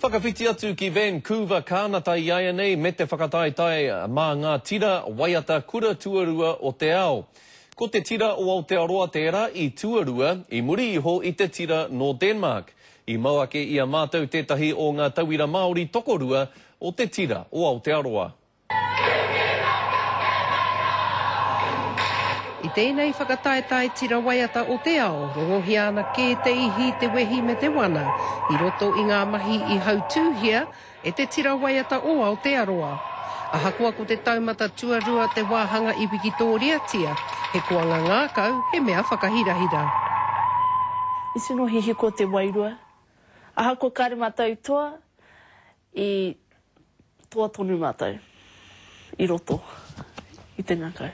Whakawhiti atu ki Vancouver, Kānata iaianei me te whakataetae mā ngā tira waiata kura tuarua o te ao. Ko te tira o Aotearoa tērā i tuarua, i muri iho i te tira nō Denmark. I mau ake i a mātou tētahi o ngā tauira Māori tokorua o te tira o Aotearoa. I tēnei whakataetae tira waiata o te ao, rongohia ana kē te ihi, te wehi me te wana i roto i ngā mahi i hautūhia e te tira waiata o Aotearoa. Ahakoa ko te taumata tuarua te wāhanga i wikitōriatia, he koanga ngākau, he mea whakahirahira. I tino hihiko te wairua. Ahakoa kāre mātou i toa, i Toa tonu mātou i roto i te ngākau.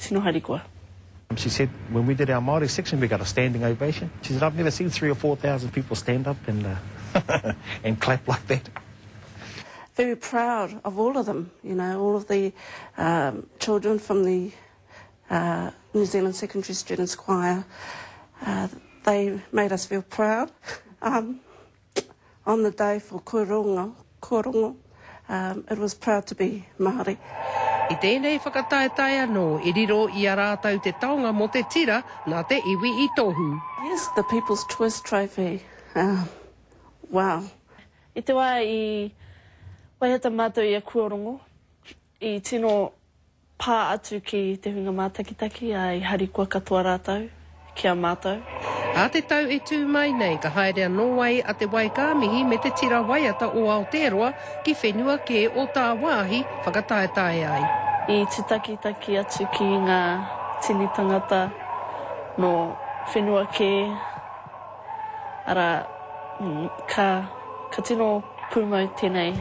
Tino harikoa. She said, when we did our Māori section, we got a standing ovation. She said, I've never seen three or 4,000 people stand up and, uh, and clap like that. Very proud of all of them, you know, all of the um, children from the uh, New Zealand Secondary Students Choir. Uh, they made us feel proud. Um, On the day for Kurongo, Korongo, um, it was proud to be Māori. I tēnei whakataetae anō i riro i a rātou te taonga mō te tira nā te iwi i tohu. Yes, the People's Choice Trophy. Um, wow. I te wā i waiata mātou i a Kuarongo, i tino Pā atu ki te hunga mātakitaki, ā, i harikoa katoa rātou ki a mātou. Ā te tau e tū mai nei ka haere anō ai a Te Waikāmihi me te tira waiata o Aotearoa ki whenua kē o tāwāhi whakataetae ai. I tutakitaki atu ki ngā tini tangata nō whenua kē, arā, ka, ka tino pūmau tēnei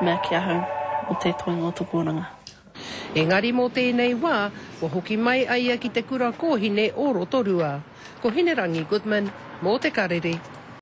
mea ki ahau mō te toenga o tōku oranga. Engari mō tēnei wā, kua hoki mai a ia ki te kura kōhine o Rotorua. Ko Hinerangi Goodman, mō Te Karere.